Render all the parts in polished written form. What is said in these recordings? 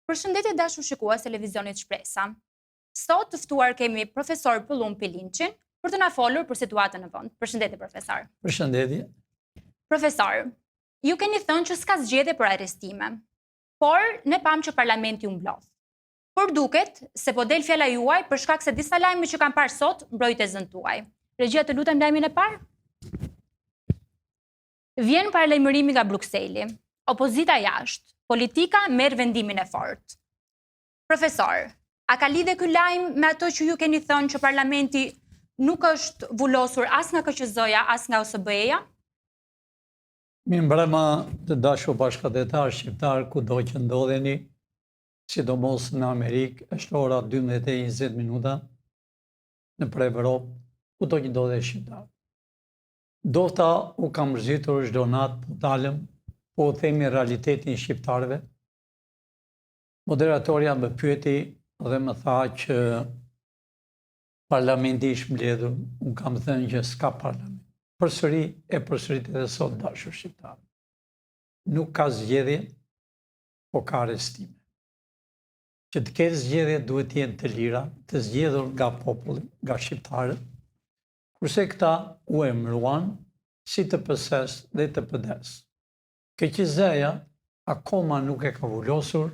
Përshëndetje dashur shikues televizionit Shpresa. Sot të ftuar kemi profesor Pëllumb Pilinçin për të na folur për situatën në vend. Përshëndetje profesor. Përshëndetje. Profesor, ju keni thënë që s'ka zgjedhje por arrestime. Por ne pamë që parlamenti u mblodh. Por duket se po del fjala juaj për shkak se disa lajme që kam parë sot mbrojnë tezën tuaj. Regjia të lutem lajmin e parë? Vjen paralajmërimi nga Brukseli. Opozita jashtë. Politika merr vendimin e fortë. Profesor, a ka lidhje ky lajm me ato që ju keni thënë që parlamenti nuk është vulosur as nga KQZ-ja, as nga OSBE-ja? Mirëmbrëma të dashur bashkatdhetarë shqiptarë kudo që ndodheni, sidomos në Amerikë, është ora 12:20 minuta nëpër Evropë, kudo që ndodhen shqiptarët. Ndofta u kam mërzitur çdo natë po dalëm, po u themi realitetin shqiptarëve. Moderatorja më pyeti dhe më tha që parlamenti është mbledhur, unë kam thënë që s'ka parlament. Përsëri e përsërit edhe sot dashur shqiptarë. Nuk ka zgjedhje, po ka arrestime. Që të ketë zgjedhje duhet të jenë të lira, të zgjedhur nga populli, nga shqiptarët, Kurse këta u emëruan si të PS-së dhe të PD-së. KQZ-ja akoma nuk e ka vulosur,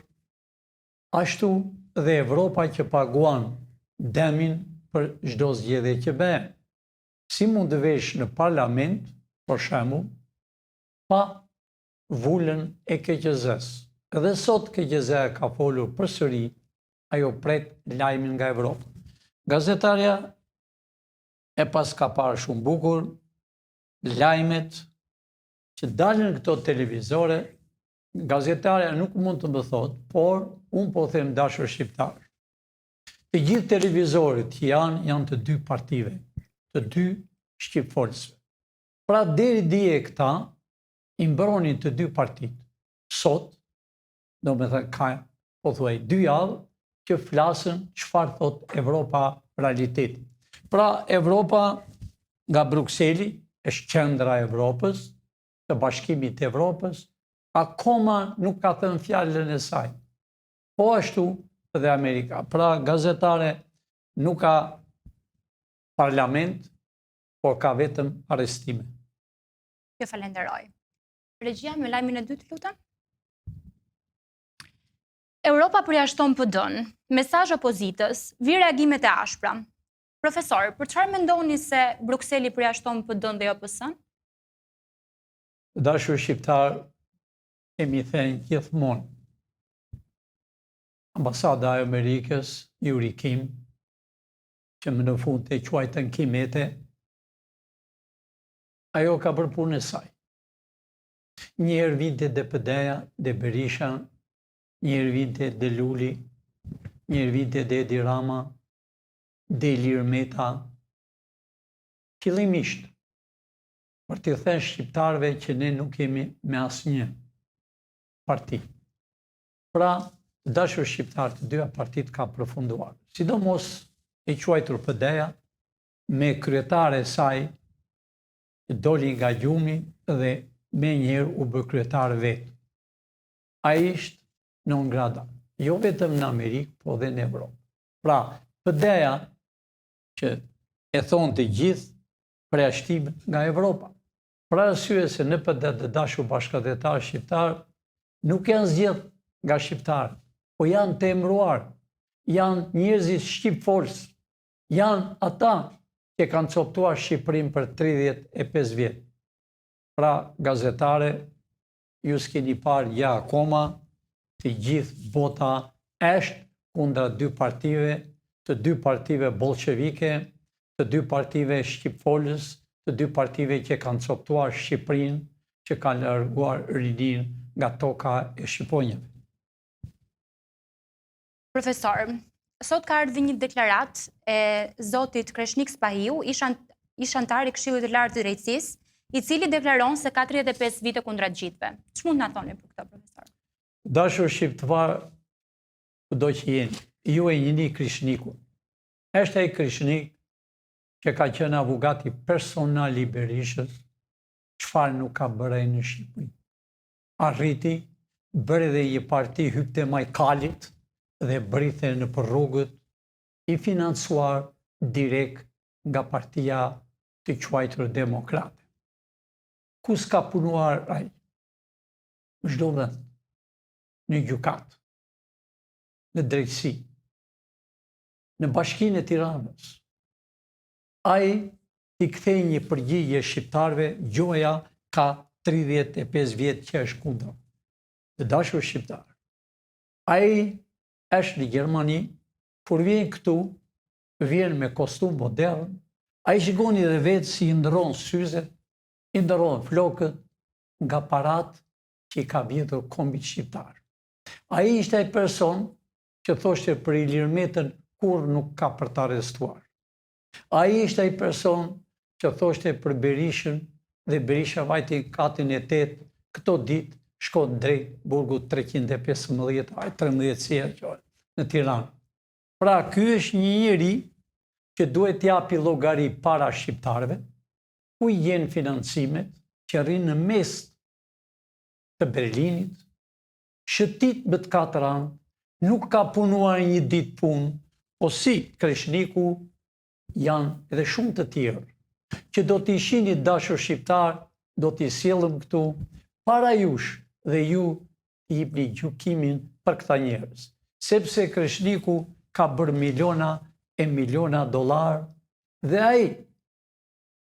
ashtu dhe Evropa që paguan dëmin për çdo zgjedhje që bëhen. Si mund të vesh në parlament, për shembull, pa vulën e KQZ-së? Edhe sot KQZ-ja ka folur përsëri, ajo pret lajmin nga Evropa. Gazetarja e paska parë shumë bukur lajmet që dalin në këto televizore, gazetarja nuk mund të më thotë, por unë po them dashur shqiptarë. Të gjithë televizorët që janë, janë të dy partive, të dy shqipfolësve. Pra deri dje këta i mbronin të dy partitë. Sot, domethënë ka pothuaj dy javë që flasin çfarë thotë Evropa realiteti. Pra Evropa nga Brukseli është qendra e Evropës, të bashkimit të Evropës, akoma nuk ka thënë fjalën e saj. Po ashtu dhe Amerika. Pra gazetare nuk ka parlament, por ka vetëm arrestime. Ju falenderoj. Regjia me lajmin e dytë, lutem. Europa përjashton PD-n. Mesazh opozitës, vijnë reagimet e ashpra. Profesor, për çfarë mendoni se Brukseli përjashton PD-n dhe jo PS-n? Të dashur shqiptarë, kemi thënë gjithmonë. Ambasada e Amerikës, Yuri Kim, që më në fund e quajtën Kimete, ajo ka bërë punën e saj. Një herë vinte dhe PD-ja, dhe Berisha, një herë vinte dhe Luli, një herë vinte dhe Edi Rama, dhe Ilir Meta. Fillimisht, për t'i thënë shqiptarëve që ne nuk jemi me asnjë parti. Pra, të dashur shqiptarë, të dyja partitë ka përfunduar. Sidomos e quajtur PD-ja, me kryetare e saj doli nga gjumi dhe menjëherë u bë kryetar vetë. Ai është non grata, jo vetëm në Amerikë, po dhe në Evropë. Pra, PD-ja, që e thonë të gjithë, përjashtim nga Evropa. Për arsye se në PD të dashur bashkatdhetarë shqiptarë, nuk janë zgjedh nga shqiptarët, po janë të emëruar, janë njerëzit shqipfolës, Janë ata që kanë copëtuar Shqipërinë për 35 vjet. Pra, gazetare, ju s'keni parë gjë akoma, të gjithë bota është kundra dy partive, të dy partive bolshevike, të dy partive shqipfolës, të dy partive që kanë copëtuar Shqipërinë, që kanë larguar rininë nga toka e shqiponjave. Profesor, sot ka ardhur një deklaratë e zotit Kreshnik Spahiu, ish anëtar i Këshillit të Lartë të Drejtësisë, i cili deklaron se ka 35 vite kundra të gjithëve. Ç'mund të na thoni për këtë, profesor? Dashur shqiptarë, kudo që jeni, ju e njihni Kreshnikun. Është ai Kreshnik që ka qenë avokati personal i Berishës, çfarë nuk ka bërë ai në Shqipëri. Arriti Bëri dhe një parti hypte majë kalit dhe brithe nëpër rrugët, i financuar direkt nga partia të quajtur demokrate. Ku s'ka punuar ai? Në çdo vend, në gjykatë, në drejtësi, në bashkinë e Tiranës. Ai t'i kthejë një përgjigje shqiptarëve gjoja ka 35 vjet që është kundër. Të dashur shqiptarë. Ai është në Gjermani, kur vjen këtu, vjen me kostum modern, ai shikoni dhe vetë si i ndërron syzet, i ndërron flokët nga paratë që i ka vjedhur kombit shqiptar. Ai ishte ai person që thoshte për Ilir Metën kurrë nuk ka për të arrestuar. Ai ishte ai person që thoshte për Berishën dhe Berisha vajti katin e 8 këto ditë shkon drejt burgut 315 a 13 si e quhet në Tiranë. Pra ky është një njeri që duhet t'japi llogari para shqiptarëve, ku i gjen financimet që rrinë në mes të Berlinit, shëtit me të katër anë, nuk ka punuar një ditë punë, po si Kreshniku janë edhe shumë të tjerë, që do t'i shihni dashur shqiptarë, do t'i sjellëm këtu para jush dhe ju të jipni gjykimin për këta njerëz. Sepse Kreshniku ka bërë miliona e miliona dollarë dhe ai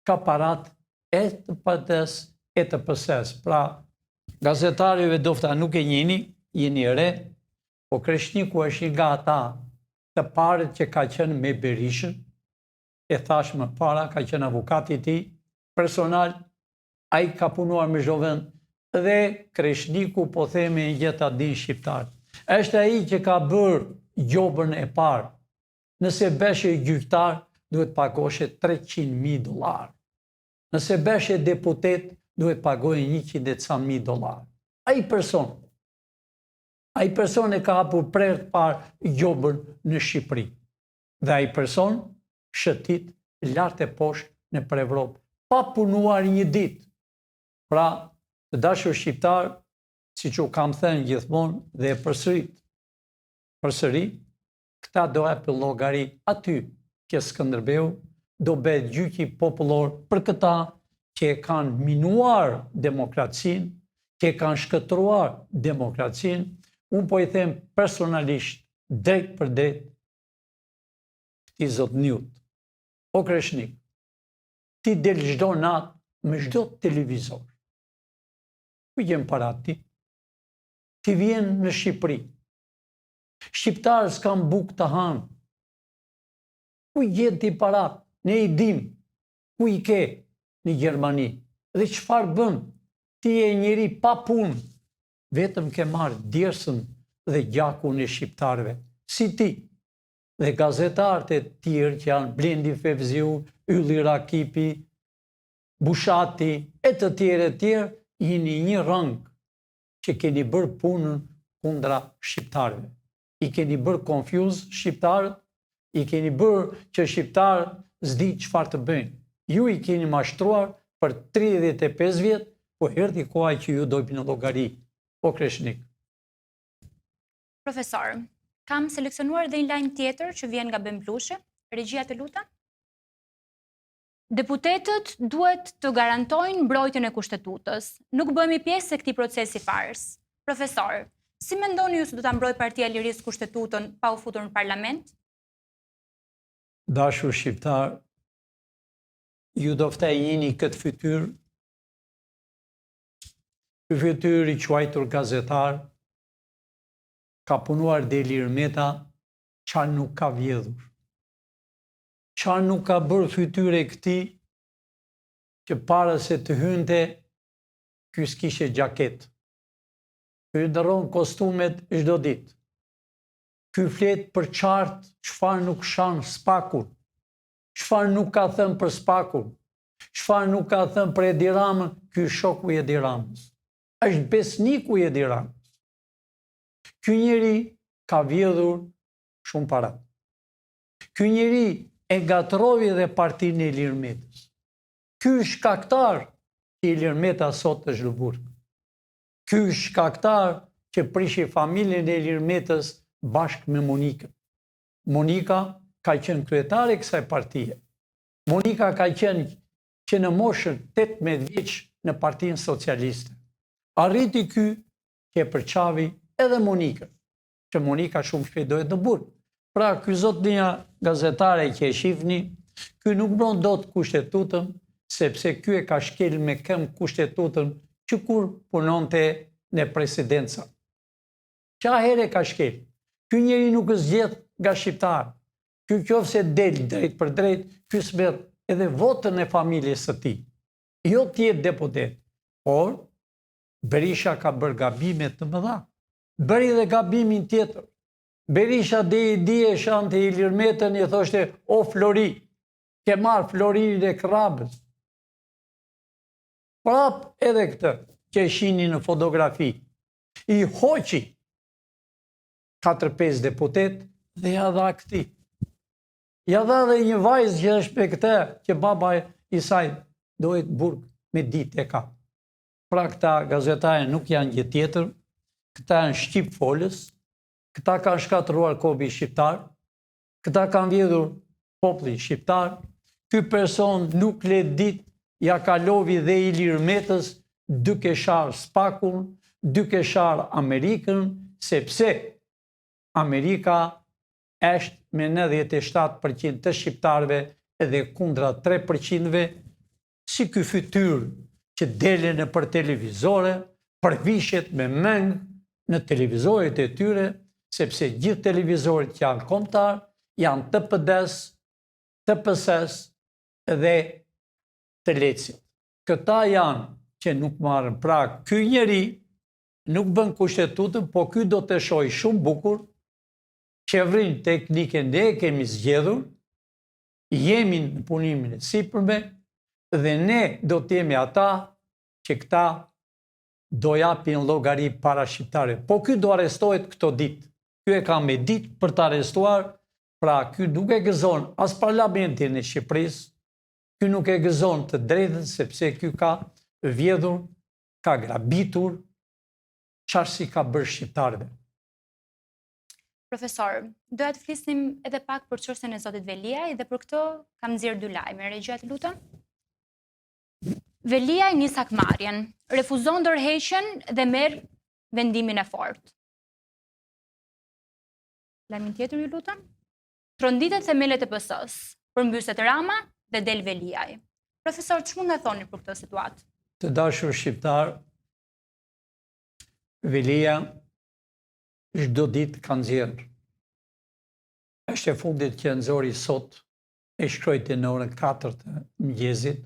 ka paratë e të PD-së e të PS-së. Pra, gazetarë ju ndofta nuk e njihni, jeni re, po Kreshniku është një nga ata të parët që ka qenë me Berishën, e thashë më para, ka qenë avokati i tij personal, ai ka punuar me çdo vend dhe Kreshniku po themi një gjë ta dinë shqiptarët. Është ai që ka bërë gjobën e parë Nëse bëheshe gjyqtar, duhet pagoshe 300.000 dollarë. Nëse bëheshe deputet, duhet pagoje 100 e ca mijë dollarë. Ai person, ai person e ka hapur për herë të parë gjobën në Shqipëri. Dhe ai person shëtit lart e poshtë nëpër Evropë, pa punuar një ditë. Pra, të dashur shqiptarë, siç u kam thënë gjithmonë dhe e përsërit, përsëri, Këta do japin llogari aty ke Skënderbeu, do bëhet gjyqi popullor për këta që e kanë minuar demokracinë, që e kanë shkatërruar demokracinë, unë po i them personalisht, drejtpërdrejt, këtij zotniut. O Kreshnik, ti del çdo natë me çdo televizor. Ku gjen paratë ti? Ti vjen në Shqipëri, Shqiptarët s'kanë bukë të hanë. Ku i gjen ti paratë? Ne i dimë. Ku i ke në Gjermani? Dhe çfarë bën? Ti je njeri pa punë. Vetëm ke marrë djersën dhe gjakun e shqiptarëve. Si ti dhe gazetarët e tjerë që janë Blendi Fevziu, Ylli Rakipi, Bushati e të tjerë e tjerë, jeni një rang që keni bërë punën kundra shqiptarëve. I keni bërë confuse shqiptarët, i keni bërë që shqiptarët s'di çfarë të bëjnë. Ju i keni mashtruar për 35 vjet, po erdhi koha që ju do jepni llogari. O Kreshnik. Profesor, kam seleksionuar dhe një lajm tjetër që vjen nga Ben Blushi. Regjia të lutem. Deputetët duhet të garantojnë mbrojtjen e Kushtetutës. Nuk bëhemi pjesë e këtij procesi farsë. Profesor, si mendoni ju se do ta mbrojë Partia e Lirisë Kushtetutën pa u futur në parlament? Dashur shqiptarë, ju ndofta e njihni këtë fytyrë, ky fytyrë i quajtur gazetar, ka punuar te Ilir Meta, ça nuk ka vjedhur. Ça nuk ka bërë fytyra e këtij që para se të hynte, ky s'kishte xhaketë. Ky ndërron kostumet çdo ditë. Ky flet përçart çfarë nuk shan SPAK-un. Çfarë nuk ka thënë për SPAK-un. Çfarë nuk ka thënë për Edi Ramën, ky shoku i Edi Ramës. Është besniku i Edi Ramës. Ky njeri ka vjedhur shumë para. Ky njeri e ngatërroi dhe partinë e Ilir Metës. Ky është shkaktar që Ilir Meta sot është në burg. Ky është shkaktar që prishi familjen e Ilir Metës bashkë me Monikën. Monika ka qenë kryetare e kësaj partie. Monika ka qenë që në moshën 18 vjeç në Partinë Socialiste. Arriti ky që e përçavi edhe Monikën, që Monika shumë shpejt do jetë në burg. Pra, ky zotnia gazetare që e shifni, ky nuk mbron dot kushtetutën, sepse ky e ka shkel me këmbë kushtetutën që kur punonte në presidenca. Që atëherë e ka shkel. Ky njeri nuk është zgjedh nga shqiptarët. Ky qoftë se del drejtpërdrejt, ky s'merr edhe votën e familjes së tij. Jo të jetë deputet, por Berisha ka bërë gabime të mëdha. Bëri dhe gabimin tjetër. Berisha deri dje e shante Ilir Metën i thoshte o Flori, ke marrë floririn e Krrabës. Prap edhe këtë që e shihni në fotografi. I hoqi 4-5 deputetë dhe ia dha këtij. Ia dha dhe një vajzë që është me këtë, që baba i saj do jetë burg me ditë e ka. Pra këta gazetarë nuk janë gjë tjetër, këta janë shqipfolës, këta kanë shkatërruar kombin shqiptar, këta kanë vjedhur popullin shqiptar, ky person nuk le ditë ia kalovi dhe Ilir Metës duke sharë SPAK-un, duke sharë Amerikën, sepse Amerika është me 97% të shqiptarëve edhe kundra 3%-ve, si ky fytyrë që del nëpër televizore, përvishet me mëngë në televizoret e tyre, sepse gjithë televizoret që janë kombëtar, janë të PD-s, të PS-s dhe të Lecit. Këta janë që nuk marrin. Pra, ky njeri nuk bën kushtetutën, po ky do të shohë shumë bukur, qeverinë teknike ne e kemi zgjedhur, jemi në punimin e sipërme dhe ne do të jemi ata që këta do japin llogari para shqiptarëve. Po ky do arrestohet këto ditë. Ky e ka me ditë për të arrestuar, pra ky nuk e gëzon as parlamentin e Shqipërisë, ky nuk e gëzon të drejtën sepse ky ka vjedhur, ka grabitur, çfarë s'i ka bërë shqiptarëve. Profesor, doja të flisnim edhe pak për çështjen e zotit Veliaj dhe për këtë kam nxjerrë dy lajme. Regjia, të lutem. Veliaj nis hakmarrjen, refuzon dorëheqjen dhe merr vendimin e fortë. Lajmin tjetër ju lutem. Tronditen themelet e PS-së, përmbyset Rama dhe del Veliaj. Profesor, ç'mund na thoni për këtë situatë? Të dashur shqiptarë, Veliaj çdo ditë ka nxjerrë. Është e fundit që e nxori sot, e shkrojti në orën 4 të mëngjesit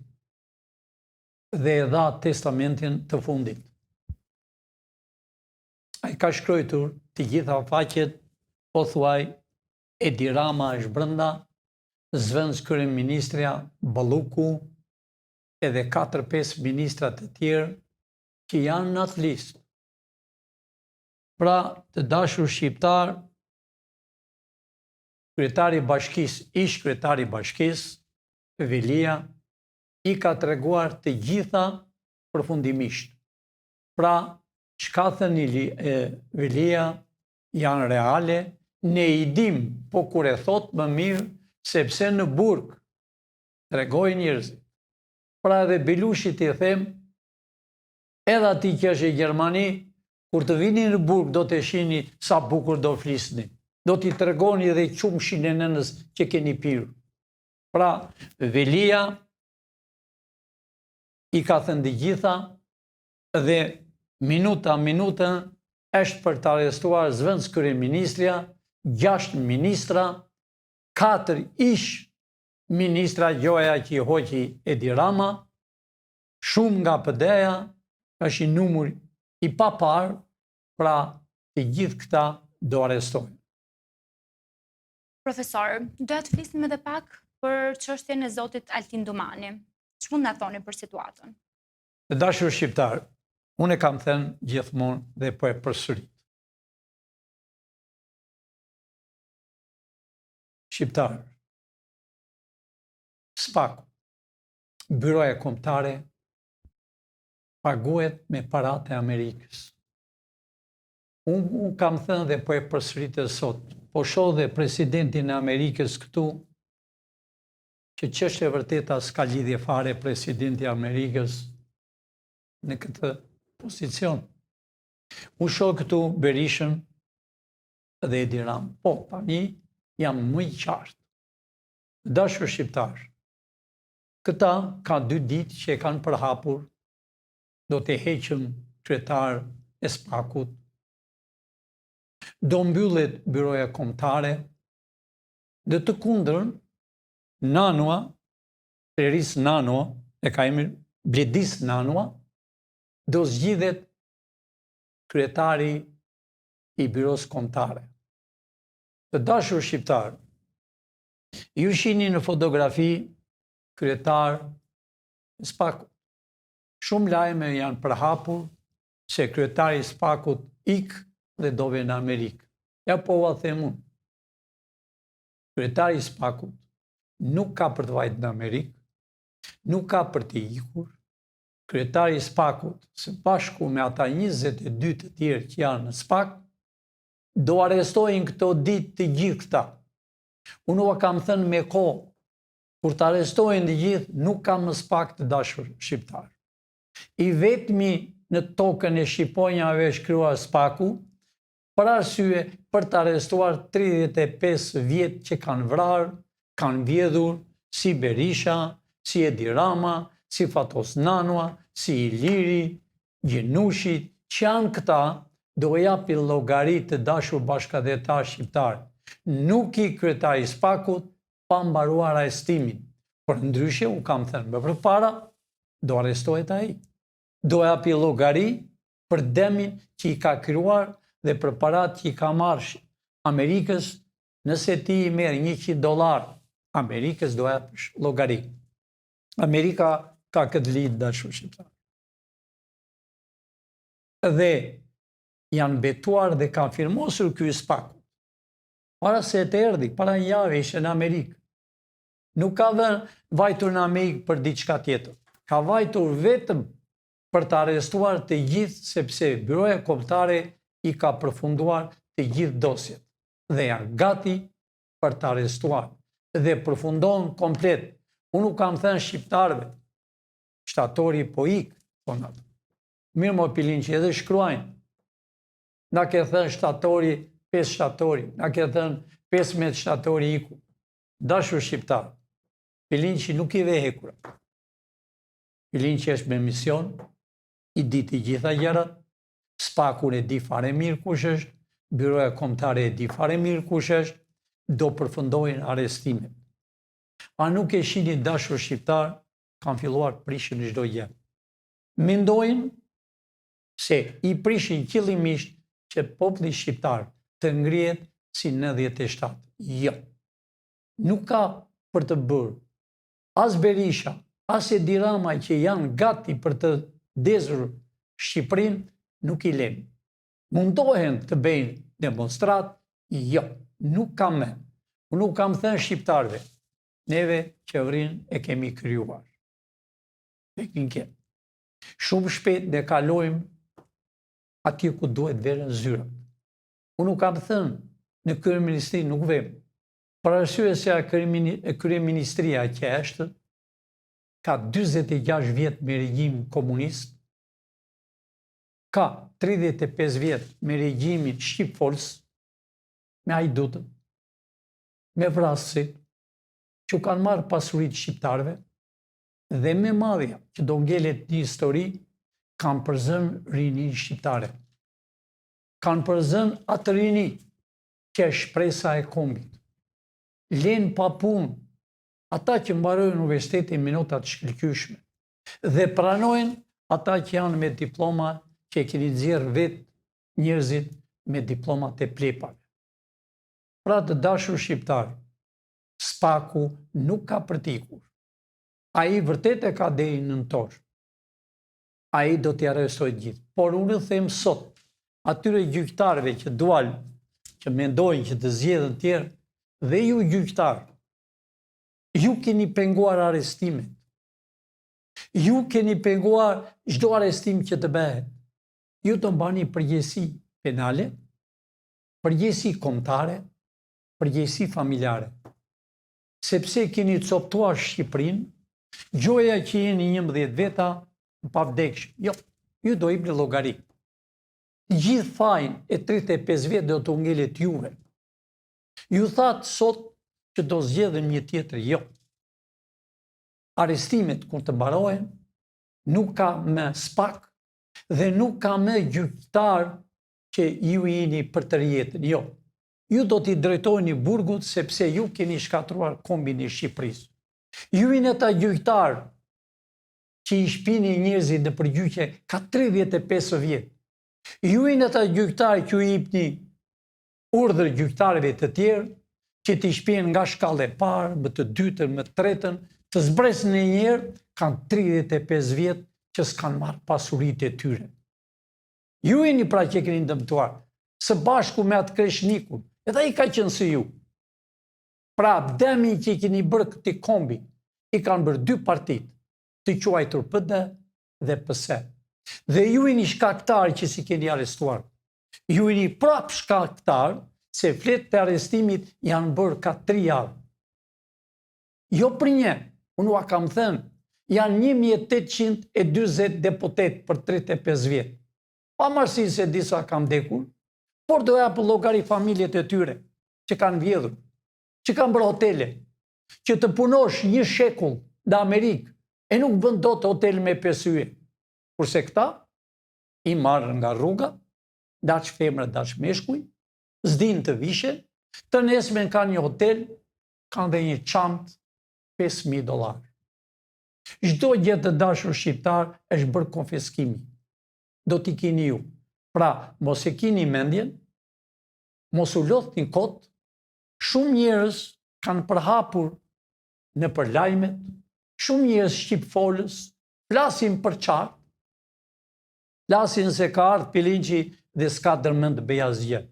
dhe e dha testamentin të fundit. Ai ka shkrojtur të gjitha faqet, pothuaj Edi Rama është brenda, zëvendëskryeministrja Balluku, edhe 4-5 ministra të tjerë që janë në atë listë. Pra, të dashur shqiptarë, kryetari i bashkisë, ish kryetari i bashkisë, Veliaj, i ka treguar të gjitha përfundimisht. Pra, çka thënë Veliaj, janë reale, ne i dim, po kur e thotë më mirë, sepse në burg, tregojnë njerëzit. Pra edhe Belushit i them, Edhe atij që është në Gjermani, kur të vini në burg do të shihni sa bukur do flisni. Do t'i tregoni edhe qumështin e nënës që keni pirë. Pra, Veliaj i ka thënë të gjitha dhe minuta minutën është për të arrestuar zëvendëskryeministrja, 6 ministra, 4 ish ministra gjoja që i hoqi Edi Rama, Shumë nga PD-ja është një numër i paparë, pra të gjithë këta do arrestohen. Profesor, doja të flisnim edhe pak për çështjen e zotit Altin Dumani. Ç'mund na thoni për situatën? Të dashur shqiptarë, unë e kam thënë gjithmonë dhe po e përsërit. Shqiptarë, SPAK-u, Byroja Kombëtare paguhet me paratë e Amerikës. Unë un kam thënë dhe po e përsëris edhe sot, po shoh dhe presidentin e Amerikës këtu, që ç'është e vërteta s'ka lidhje fare presidenti i Amerikës në këtë pozicion. Unë shoh këtu Berishën dhe Edi Ramën. Po, tani jam më i qartë. Të dashur shqiptarë, këta ka dy ditë që e kanë përhapur, do të heqim kryetar e SPAK-ut, do mbyllet byroja kombëtare, në të kundërtën, Nanua, Pleris Nanua, e ka emrin Bledis Nanua, do zgjidhet kryetari i Byrosë Kombëtare. Të dashur shqiptarë, ju shihni në fotografi kryetar e SPAK-ut. Shumë lajme janë përhapur se kryetari i SPAK-ut ik dhe do vjen në Amerikë. Ja po ua them unë. Kryetari i SPAK-ut nuk ka për të vajtë në Amerikë, nuk ka për të ikur, kryetari i SPAK-ut, së bashku me ata 22 të tjerë që janë në SPAK, do arrestohen këto ditë të gjithë këta. Unë ua kam thënë me kohë, kur të arrestohen të gjithë, nuk ka më SPAK të dashur shqiptarë. I vetmi në tokën e shqiponjave shkruar SPAK-u, për arsye për të arrestuar 35 vjet që kanë vrarë, kanë vjedhur, si Berisha, si Edi Rama, si Fatos Nanua, si Iliri, Gjinushi, që janë këta, do japin llogari të dashur bashkatdhetarë shqiptarë. Nuk ik kryetari i SPAK-ut pa mbaruar arrestimin. Përndryshe, u kam thënë më përpara, do arrestohet ai. Do japi llogari për dëmin që i ka krijuar dhe për paratë që i ka marrë Amerikës, nëse ti i merr 100 dollar Amerikës do japësh llogari. Amerika ka këtë ligj të dashur shqiptarë. Dhe janë betuar dhe kanë firmosur ky i SPAK-ut. Para se të erdhi, para një jave ishte në Amerikë. Nuk ka vënë vajtur në Amerikë për diçka tjetër. Ka vajtur vetëm për të arrestuar të gjithë sepse Byroja Kombëtare i ka përfunduar të gjithë dosjet dhe janë gati për të arrestuar dhe përfundon komplet. Unë u kam thënë shqiptarëve, shtatori po ik, thonë ato. Mirë mo Pilinçi edhe shkruajnë. Na ke thënë shtatori, 5 shtatori, na ke thënë 15 shtatori iku. Dashur shqiptarë, Pilinçi nuk i ve hekura. Pilinçi është me mision, i di të gjitha gjërat, SPAK-un e di fare mirë kush është, Byroja Kombëtare e di fare mirë kush është, do përfundojnë arrestimet. A nuk e shihni dashur shqiptarë, kanë filluar prishin çdo gjë. Mendojnë se i prishin qëllimisht që populli shqiptar të ngrihet si 97. Jo. Nuk ka për të bërë As Berisha, as Edi Rama që janë gati për të ndezur Shqipërinë, nuk i lenë. Mundohen të bëjnë demonstratë, jo, nuk ka më. Unë u kam thënë shqiptarëve, neve qeverinë e kemi krijuar. Teknike. Shumë shpejt ne kalojmë atje ku duhet veren zyrat. Unë u kam thënë, në kryeministri nuk vem. Për arsye se kryeministria që është, ka 46 vjet me regjim komunist, ka 35 vjet me regjimin shqipfolës, me hajdutët, me vrasësit, që u kanë marrë pasuritë shqiptarëve, dhe më e madhja që do ngelet në histori, kanë përzënë rininë shqiptare. Kanë përzënë atë rini që është shpresa e kombit. Lenë pa punë ata që mbarojnë universitetin me nota të shkëlqyeshme dhe pranojnë ata që janë me diploma që e keni nxjerrë vetë njerëzit me diplomat e plepave. Pra të dashur shqiptarë, SPAK-u nuk ka për të ikur. Ai vërtet e ka deri në nëntor. Ai do t'i arrestojë të gjithë. Por unë them sot, atyre gjyqtarëve që dual, që mendojnë që të zgjedhën tjerë, dhe ju gjyqtarë, ju keni penguar arrestimet. Ju keni penguar çdo arrestim që të bëhet. Ju do mbani përgjegjësi penale. Përgjegjësi kombëtare, përgjegjësi familjare. Sepse keni coptuar Shqipërinë, gjoja që jeni 11 veta, të pavdekshëm. Jo, ju do ipni llogari. Të gjithë fajin e 35 vjet do t'u ngelet juve. Ju thatë sot që do zgjedhim një tjetër, jo. Arrestimet kur të mbarohen, nuk ka më SPAK dhe nuk ka më gjyqtar që ju jeni për tërë jetën, jo. Ju do t'i drejtoheni burgut sepse ju keni shkatërruar kombin e Shqipërisë. Ju jeni ata gjyqtarë që i shpini njerëzit nëpër gjyqe ka 35 vjet. Ju jeni ata gjyqtarë që u jipni urdhër gjyqtarëve të tjerë që t'i shpien nga shkalla e parë, më të dytën, më të tretën, të zbresin njëherë, kanë 35 vjet që s'kanë marrë pasuritë e tyre. Ju jeni pra që keni dëmtuar, së bashku me atë Kreshnikun, edhe ai ka qenë si ju. Pra, dëmin që i keni bërë këtij kombi, i kanë bërë dy partitë, të quajtur PD dhe PS. Dhe ju jeni shkaktar që s'i keni arrestuar. Ju jeni prapë shkaktar se fletët e arrestimit janë bërë ka tri javë. Jo për një, unë ua kam thënë, janë 1840 deputetë për 35 vjet. Pavarësisht se disa kanë vdekur, por do japin llogari familjet e tyre që kanë vjedhur, që kanë bërë hotele, që të punosh një shekull në Amerikë e nuk bën dot hotel me 5 yje. Kurse këta i marrë nga rruga, daç femra, daç meshkuj, s'dinë të vishen, të nesërmen kanë një hotel, kanë dhe një çantë 5.000 dollarë. Çdo gjë të dashur shqiptarë është bërë konfiskimi. Do t'i kini ju. Pra, mos e kini mendjen, mos u lodhni kot, shumë njerëz kanë përhapur nëpër lajmet, shumë njerëz shqipfolës, flasin përçart, flasin se ka ardhë Pilinçi dhe s'ka ndërmend të bëjë asgjë.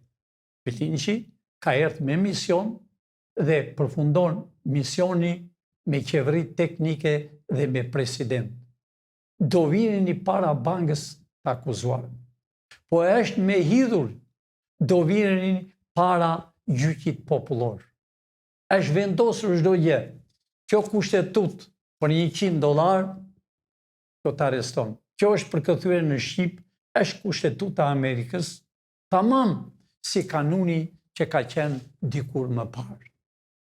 Pilinçi ka erdhë me mision dhe përfundon misioni me qeveri teknike dhe me president. Do vineni para bankës të akuzuar. Po është me hidhur, do vineni para gjyqit popullor. Është vendosur çdo gjë. Kjo kushtetutë për 100 dollar do të arreston. Kjo është përkthyer në shqip, është kushtetuta e Amerikës, tamam si kanuni që ka qenë dikur më parë.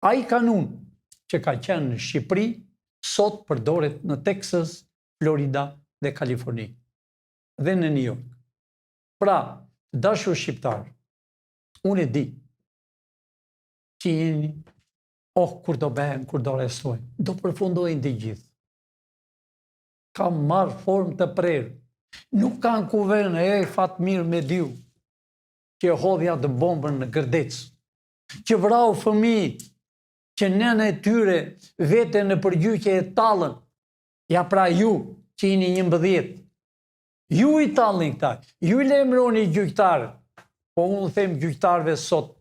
Ai kanun që ka qenë në Shqipëri, sot përdoret në Texas, Florida dhe Kaliforni dhe në New York. Pra, të dashur shqiptarë, unë e di që jeni, oh, kur do bëhen, kur do arrestohen, do përfundojnë të gjithë. Ka marrë formë të prerë. Nuk kanë ku venë, e Fatmir Mediu, që hodhi atë bombën në Gërdec, që vrau fëmijë, që nënën e tyre vete nëpër gjyqe e tallën, ja pra ju që jeni 11, ju i tallni këta, ju i lajmëroni gjyqtarët, po unë them gjyqtarëve sot,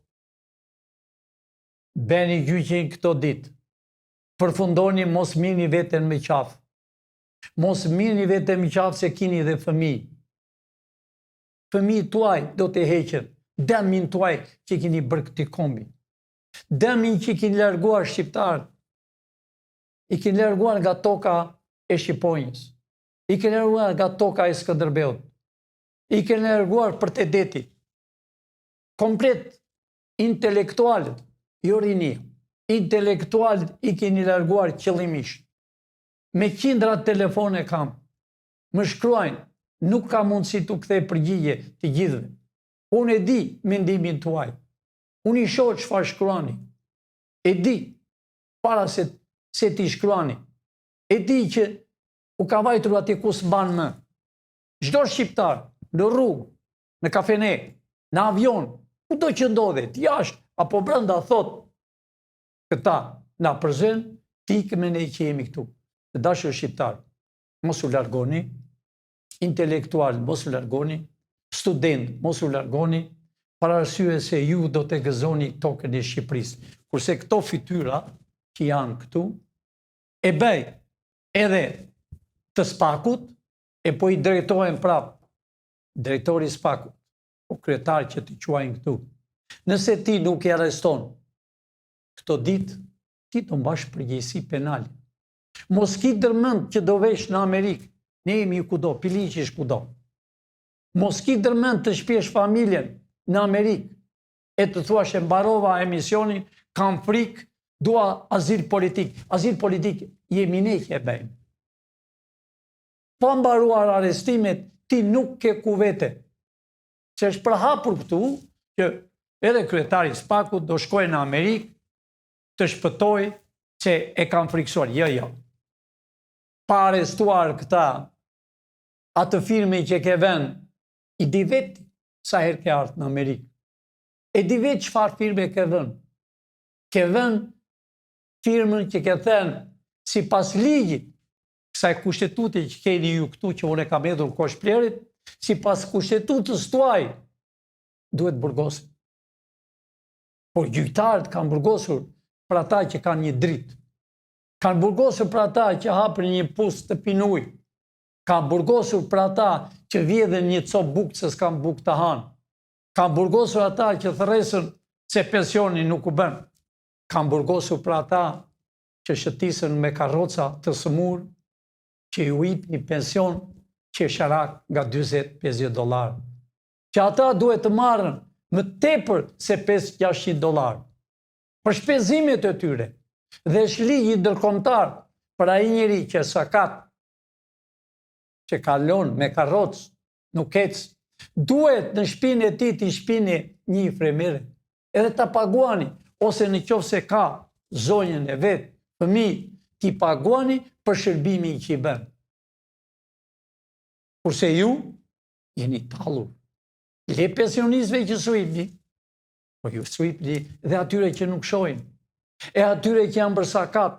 bëni gjyqin këto ditë, përfundoni mos mirrni veten me qafë, mos mirrni veten me qafë se kini dhe fëmijë. Fëmijët tuaj do të heqin dëmin tuaj që keni bërë këtij kombi. Dëmin që keni larguar shqiptarët. I keni larguar nga toka e Shqiponjës. I keni larguar nga toka e Skënderbeut. I keni larguar përtej detit. Komplet intelektualët, jo rinia, intelektualët i keni larguar qëllimisht. Me qindra telefone kam. Më shkruajnë, nuk ka mundësi t'u kthej përgjigje të gjithëve. Unë e di mendimin tuaj. Unë i shoh çfarë shkruani. E di para se se t'i shkruani. E di që u ka vajtur aty ku s'mban më. Çdo shqiptar në rrugë, në kafene, në avion, kudo që ndodhet, jashtë apo brenda thotë këta na përzënë, të ikim ne që jemi këtu. Të dashur shqiptarë, mos u largoni, intelektualë, mos u largoni, studentë, mos u largoni, për arsye se ju do të gëzoni tokën e Shqipërisë. Kurse këto fytyra që janë këtu, e bëj edhe të SPAK-ut, e po i drejtohen prapë, drejtori i SPAK-ut, o kryetar që të quajnë këtu. Nëse ti nuk i arreston këto ditë, ti do mbash përgjegjësi penale. Mos ki ndërmend që do vesh në Amerikë, ne jemi kudo, Piliqi është kudo. Mos ki ndërmend të shpiesh familjen në Amerikë, e të thuash e mbarova emisionin, kam frikë, dua azil politik. Azil politik jemi ne që e bëjmë. Pa mbaruar arrestimet, ti nuk ke ku vete. Se është përhapur këtu, që edhe kryetari i SPAK-ut do shkojë në Amerikë të shpëtojë që e kanë frikësuar. Jo, jo. Pa arrestuar këta, atë firmën që ke vënë, i di vetë sa herë ke ardhë në Amerikë. E di vetë çfarë firme ke vënë. Ke vënë firmën që ke thënë sipas ligjit, kësaj kushtetute që keni ju këtu që unë e kam hedhur kosh plehrit, sipas kushtetutës tuaj, duhet burgosin. Por gjyqtarët kanë burgosur për ata që kanë një dritë. Kanë burgosur për ata që hapën një pus të pinë ujë. Kanë burgosur për ata që vjedhin një copë bukë se s'kanë bukë të hanë. Kanë burgosur ata që thërresin se pensioni nuk u bën. Kanë burgosur për ata që shëtisën me karroca të sëmurë që ju ip një pension qesharak nga 40-50 dollarë. Që ata duhet të marrën më tepër se 5-600 dollarë. Për shpenzimet e tyre. Dhe është ligji ndërkombëtar për ai njeri që sakat që kalon me karrocë, nuk ec, duhet në shpinë e tij t'i shpini një infermiere, edhe ta paguani, ose në qoftë se ka zonjën e vet, fëmijë, t'i paguani për shërbimin që i bën. Kurse ju, jeni tallur. Le pensionistëve që s'u ipni, po ju s'u ipni dhe atyre që nuk shohin, e atyre që janë bërë sakat,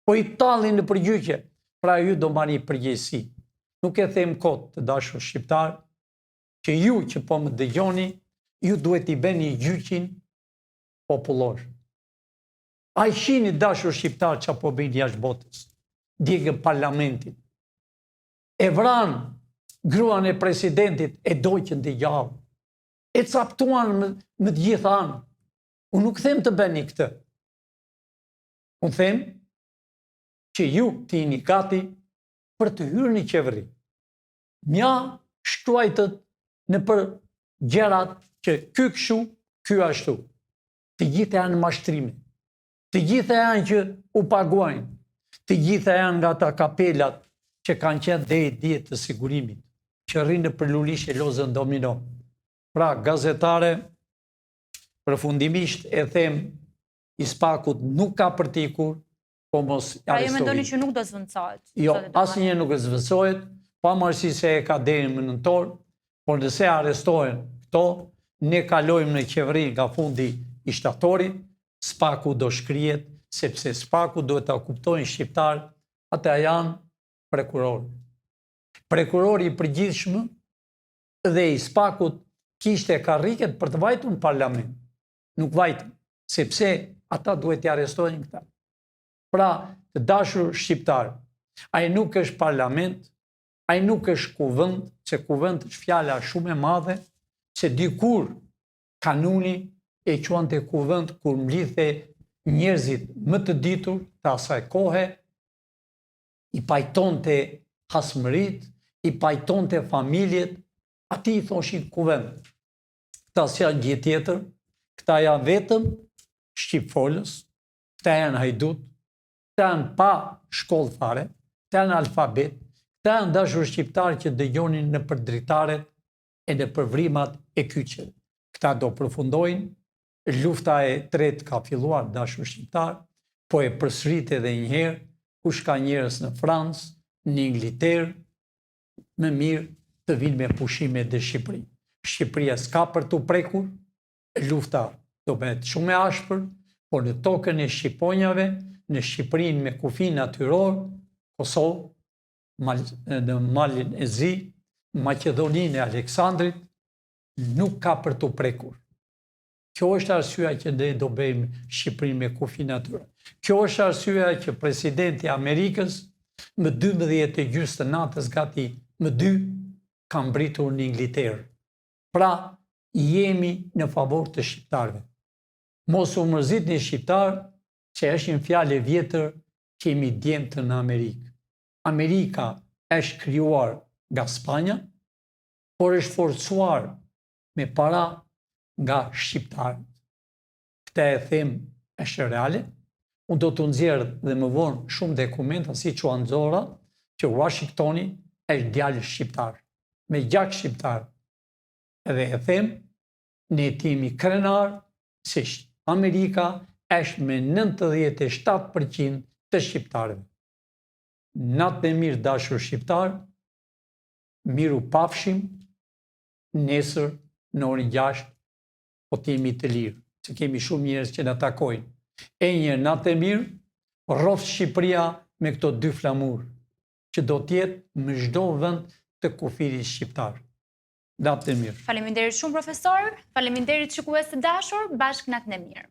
po i tallin nëpër gjyqe, pra ju do mbani përgjegjësi. Nuk e them kot të dashur shqiptarë, që ju që po më dëgjoni, ju duhet t'i bëni gjyqin popullor. A i shihni dashur shqiptarë ça po bëjnë jashtë botës, djegën parlamentin, e vranë gruan e presidentit e dogjën të gjallë, e captuan me, me të gjitha anë. Unë nuk them të bëni këtë. Unë them që ju të jeni gati për të hyrë në qeveri. Mja shkruajtët nëpër gjërat që ky kështu, ky ashtu. Të gjitha janë mashtrime. Të gjitha janë që u paguajnë. Të gjitha janë nga ata kapelat që kanë qenë deri dje të sigurimit, që rrinë nëpër lulishe lozën domino. Pra, gazetare, përfundimisht e them i SPAK-ut nuk ka për të ikur, po mos arrestohet. Pra ju mendoni që nuk do zëvendësohet? Jo, asnjëherë nuk e zëvendësohet, pavarësisht se e ka deri në nëntor, por nëse arrestohen këto, ne kalojmë në qeveri nga fundi i shtatorit, SPAK-u do shkrihet, sepse SPAK-u duhet ta kuptojnë shqiptarët, ata janë prokurorë. Prokurori i përgjithshëm dhe i SPAK-ut kishte karriket për të vajtur në parlament. Nuk vajtën, sepse ata duhet t'i arrestojnë këta. Pra, të dashur shqiptarë, ai nuk është parlament, ai nuk është kuvend, se kuvend është fjala shumë e madhe, se dikur kanuni e quante kuvend kur mblidhte njerëzit më të ditur të asaj kohe, i pajtonte hasmëritë, i pajtonte familjet, atij i thoshin kuvend. Këta s'janë gjë tjetër, këta janë vetëm shqipfolës, këta janë hajdutë, këta janë pa shkollë fare, këta janë analfabetë, këta janë dashur shqiptarë që dëgjonin nëpër dritaret e nëpër vrimat e kyçeve. Këta do përfundojnë, lufta e tretë ka filluar dashur shqiptarë, po e përsërit edhe një herë, kush ka njerëz në Francë, në Ingilterë, më mirë të vinë me pushime në Shqipëri. Shqipëria s'ka për t'u prekur, lufta do bëhet shumë e ashpër, por në tokën e shqiponjave, në Shqipërinë me kufi natyror, Kosovë, mal, në Malin e Zi, Maqedoninë e Aleksandrit, nuk ka për t'u prekur. Kjo është arsyeja që ne do bëjmë Shqipërinë me kufi natyror. Kjo është arsyeja që presidenti i Amerikës më 12 e gjysë të natës gati më 2 ka mbërritur në Ingilterë. Pra, Jemi në favor të shqiptarëve. Mos u mërzitni shqiptarë, se është një fjalë e vjetër, kemi djemtë në Amerikë. Amerika është krijuar nga Spanja, por është forcuar me para nga shqiptarët. Këtë e them është reale. Unë do të nxjerr dhe më vonë shumë dokumenta siç ua nxora që Washingtoni është djalë shqiptar, me gjak shqiptar. Edhe e them, ne të jemi krenar se Amerika është me 97% të shqiptarëve. Natën e mirë dashur shqiptar, mirupafshim, nesër në orën 6 po të jemi të lirë, se kemi shumë njerëz që na takojnë. E një natë e mirë, rroftë Shqipëria me këto dy flamur, që do të jetë në çdo vend të kufirit shqiptar. Natën e mirë. Faleminderit shumë profesor, faleminderit shikues të dashur, bashkë natën e mirë.